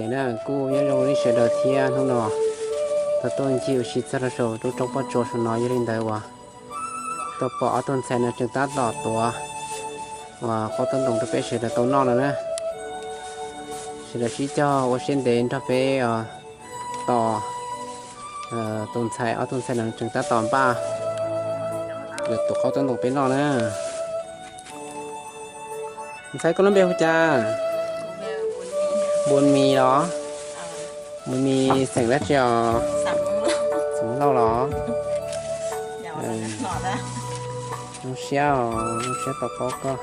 Ces na kuj nyob zoo li sawv daws thiab hnub no tau tuaj ncig ua si txog rau saum lub roob pob tsuas saum no yog li ntawd uas tau pom ob tug ntxhais no tseem tab tom tuav uas qaub taub ntoos rau peb sawv daws tau noj no na. Sawv daws sib cog ua siab ntev nrog peb tos tus ntxhais, ob tug ntxhais no tseem tab tom npaj lawv tuav qaub taub ntoos peb noj na. Ntxhais koj lub npe hu cas? Npua Mis los? Npua Mis xeem dab tsi os? Xeem Lauj los? Zoo siab os, zoo siab tau paub koj.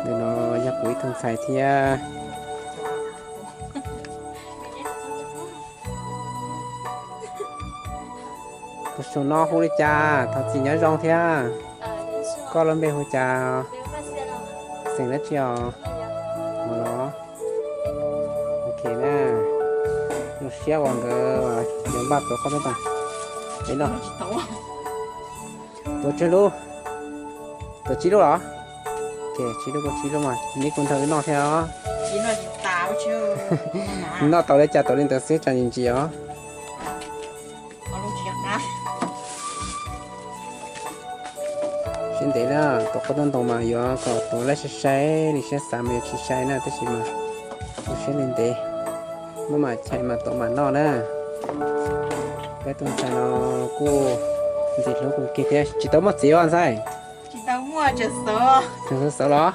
Ntawm no yog kuv ib tug ntxhais thiab. Tus saum no hu li cas? Thov txim nyob zoo thiab. Koj lub npe hu cas? Xeem dab tsi os? Mus los. Ok na, zoo siab uas nkawd yuav npaj tuav qaub taub ntoos peb noj. Tuav tsawg lub? Tuav tsib lub los? Ok, tsib lub, tsib lub mas neb kuj nrog wb noj thiab os. Noj tau li cas tuav li ntawd xwb, tsam ntsim os. Siab ntev na, tuav qaub taub ntoos mas yuav kom tuav laij sai sai li siab xav mas yuav tsis sai na, tab sis mas ua siab ntev ntev, muaj mam chais mas tuav mam noj na. Peb tus ntxhais no kuj ntxim hlub kawg kiag thiab, tsis tau muaj txiv os ntxhais? Tseem xav xav los?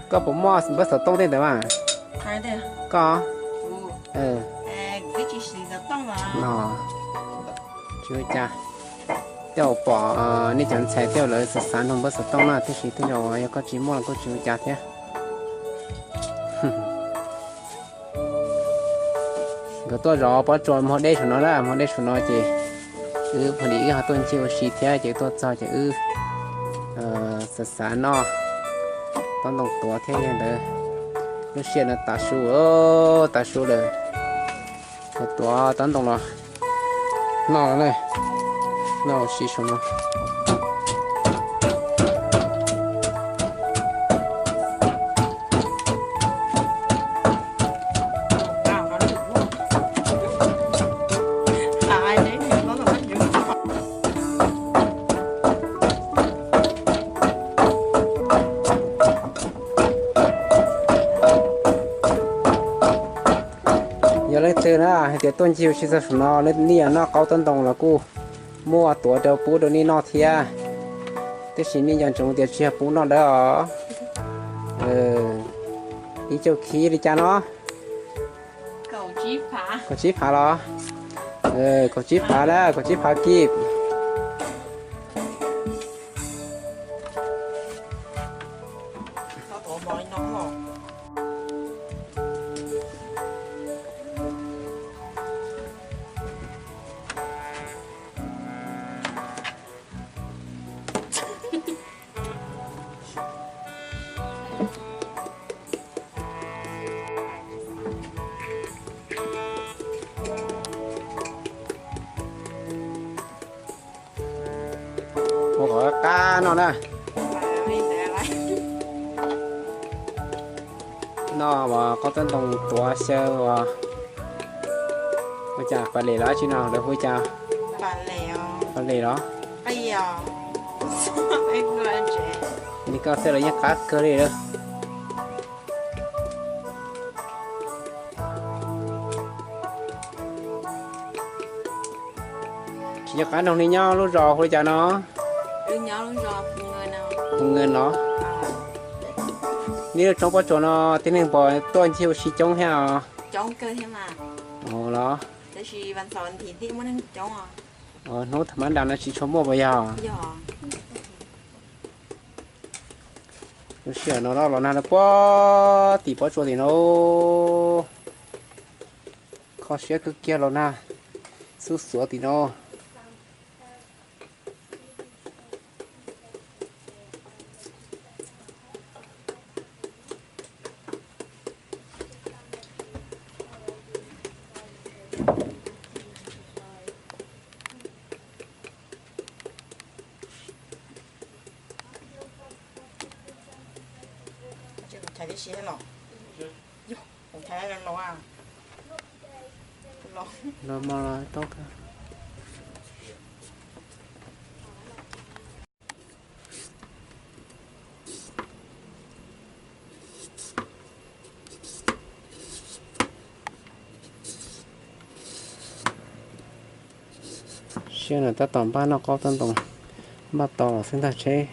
Koj puas muaj npawb xov tooj tej ntawd mas? Koj? Tsis ua cas. Tej zaum pom nej cov ntxhais tej zaum lawv xav xav nrog npawb xov tooj na, tab sis tej zaum yog koj tsis muaj los kuj tsis ua cas thiab. Nkawd tuaj zov pob tsuas hmo deb saum no na, hmo deb saum no ces wb pom li wb ho tuaj ncig ua si thiab ces tuaj txog ces wb xav xav noj taub ntoos tuav thiab yog ntawd. Lub sij hawm no tav su, tav su lawm, tuav taub ntoos los noj no na, noj ua si saum no. Yog leej twg na hais tias tuaj ncig ua si txog saum no nej yuav noj qaub taub ntoos los kuj muaj tuav rau pub rau nej noj thiab, tab sis nej nco ntsoov tias tsis yog pub noj dawb os. Ib caug khib li cas no? Kaum tsib phav los? Kaum tsib phav na, kaum tsib phav kib. Ua kom qab noj na. Noj qaub taub ntoos tuav xyaw os. Ua cas pas les los tsis no lawv hu cas? Pas les los? Li koj xwb los yeej qab kawg li lawm. Tsis nco qab nug nej nyob lub zos hu li cas no? Hu Nws no. Nej lub roob pob tsuas no tib neeg puas tuaj ncig ua si coob thiab os? Los? Hnub thaum mab nram no tsis tshua muaj puas yog? Lub sij hawm no los nag puag tim pob tsuas tim no. Kho siab kawg kiag los nag xub xuav tim no. Tib si no, kuv thaij los los los los mos los tau kawg. Siab no tab tom npaj noj qaub tub ntoo, npaj tau los xwb ntag, tsheb,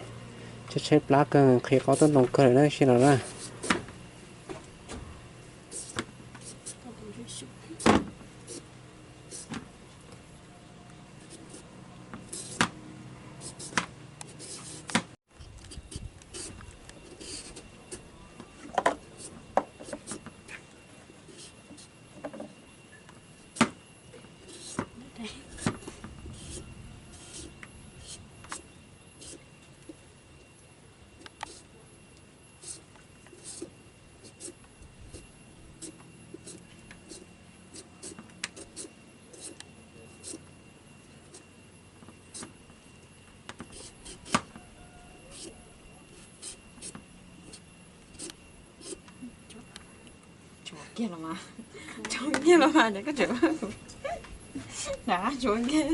tsheb plab kawg, nqhis qaub tub ntoo kawg lawm na, siab no na. Tshuav kiag los mas, tshuav kiag los mas, koj tseem, tshuav kiag.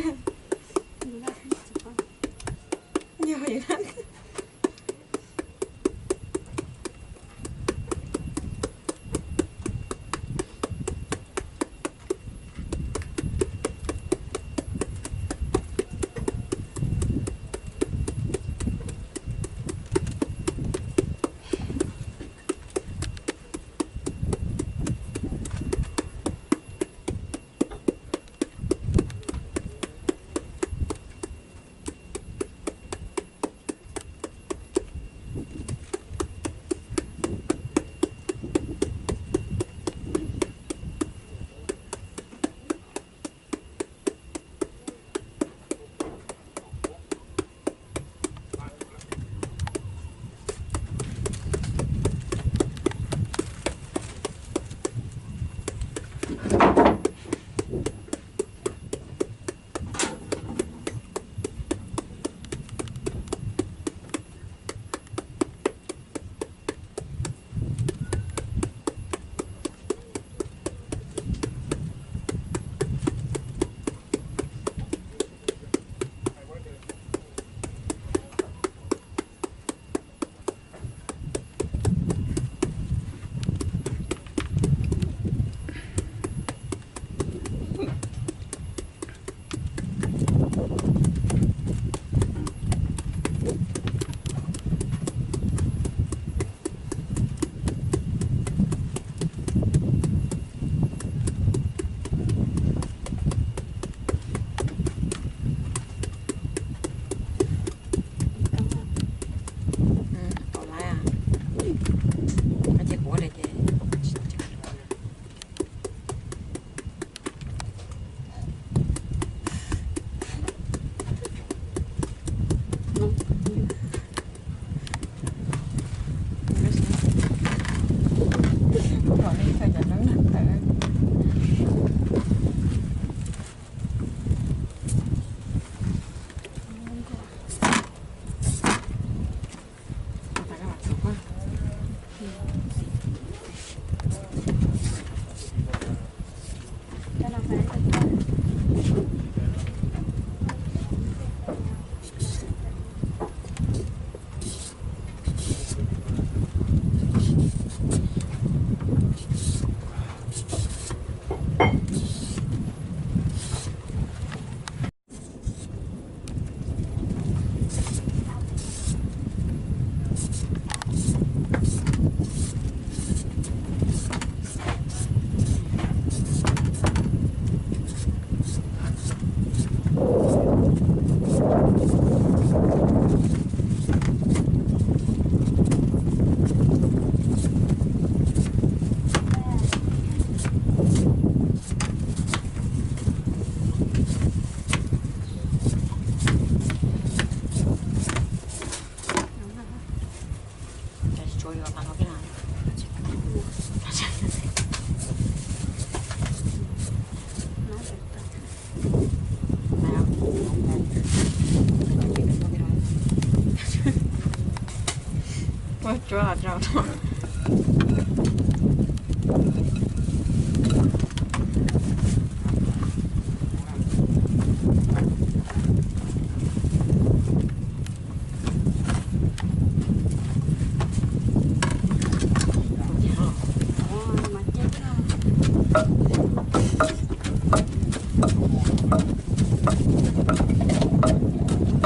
Ua tsuav los rau no.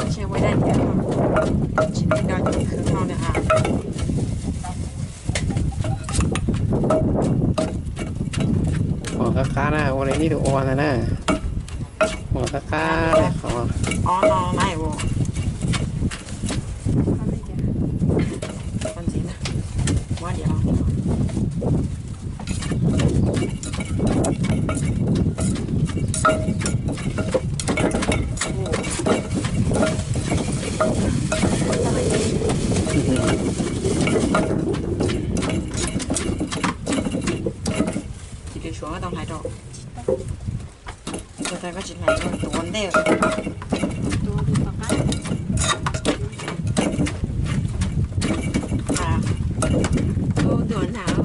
Ces ua dab tias tsis tau cov khwv no lawm ha. Ua qab qab na, ua li ib tug ua ntag na. Ua qab qab li qhov. Ob no na ua. Ua ntxiv na. Muab diav los. Tsis phem suav tau hlais rau. Ua tag koj tsis hlais rau tus ua ntej. Tus nag.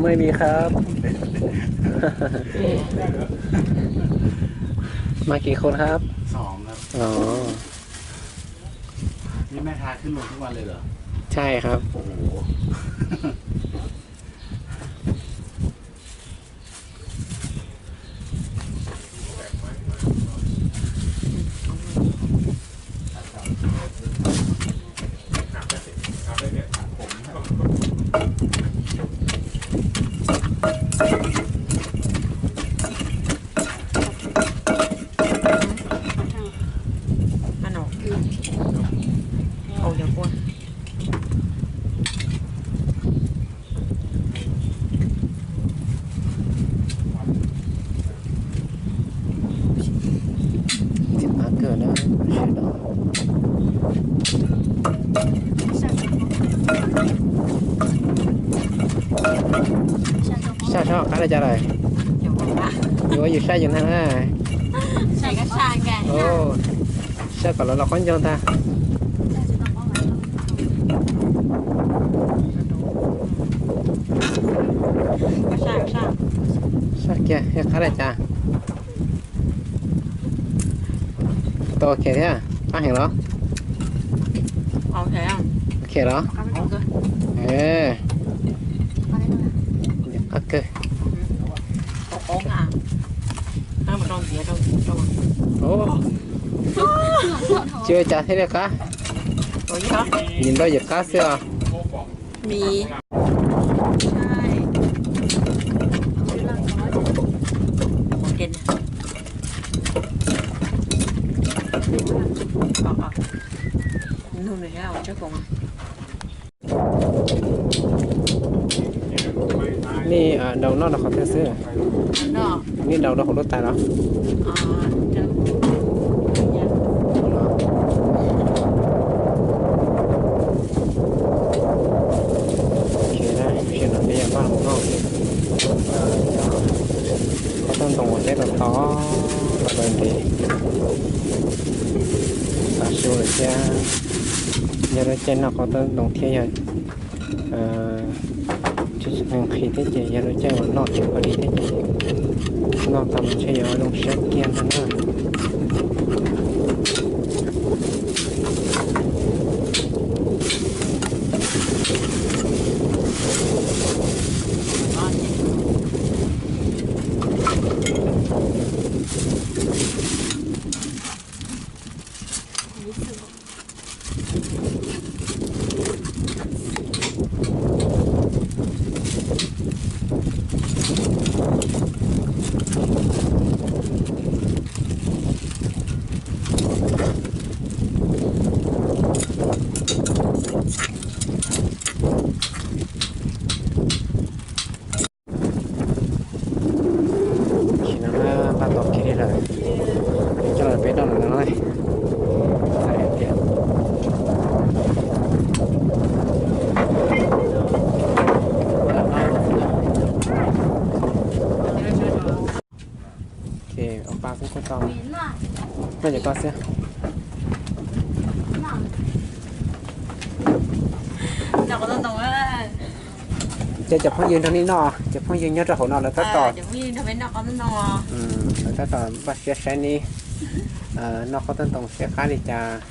ไม่มีครับ มากี่คนครับ สองครับ อ๋อ นี่แม่ค้าขึ้นลงทุกวันเลยเหรอ ใช่ครับ โอ้โห Ntxim qab kawg na, sab no qab li cas lawm? Yuav yus sab yus nag na. Sab kom los los qab ncaug ntag. Sab kiag, qab li cas? Tau khiav thiab, qab heev los? Khiav los? Qab kawg. Tsis ua cas thiaj li qab. Nim no yog qab xwb os. Nej daus noj rau qhov twg xwb? Nej daus rau hauv lub tais los? Tam sim no peb yuav npaj mus noj qhov tauj ntoo uas teb tau tod los ntawd ntev, tav su lawm thiab. Yog lub caij noj qhov tauj ntoo thiab yog tsis nqhis thiab ces yog lub caij uas noj tsis pom li thiab ces noj tau los ntshe yuav zoo siab kiag ntag na. Tam sim no na, pab tom kiag li lawm, coj los peb noj lawm no na. Noj cov ko xwb. Ces cov phooj ywg nrog nej noj, cov phooj ywg nyob rau hauv no lawv tab tom, lawv tab tom npaj siab saib neb noj qab tauj ntoo siab qab li cas.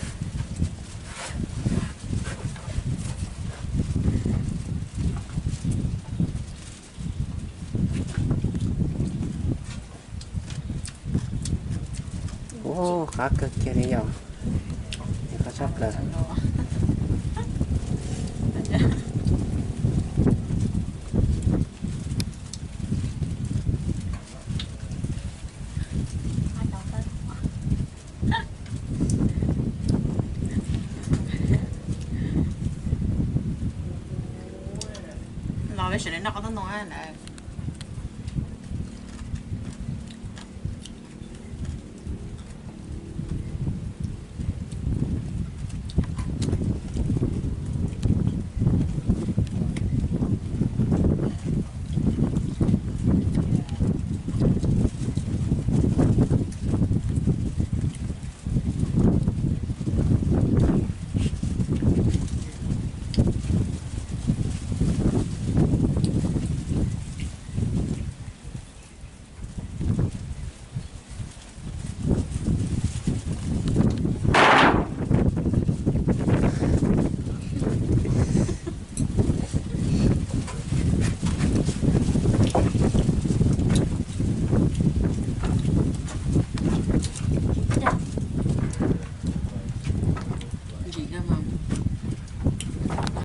Ub, qab kawg kiag li yom. Qab tshaj plaws. Los peb sawv daws noj qab tauj ntoo na.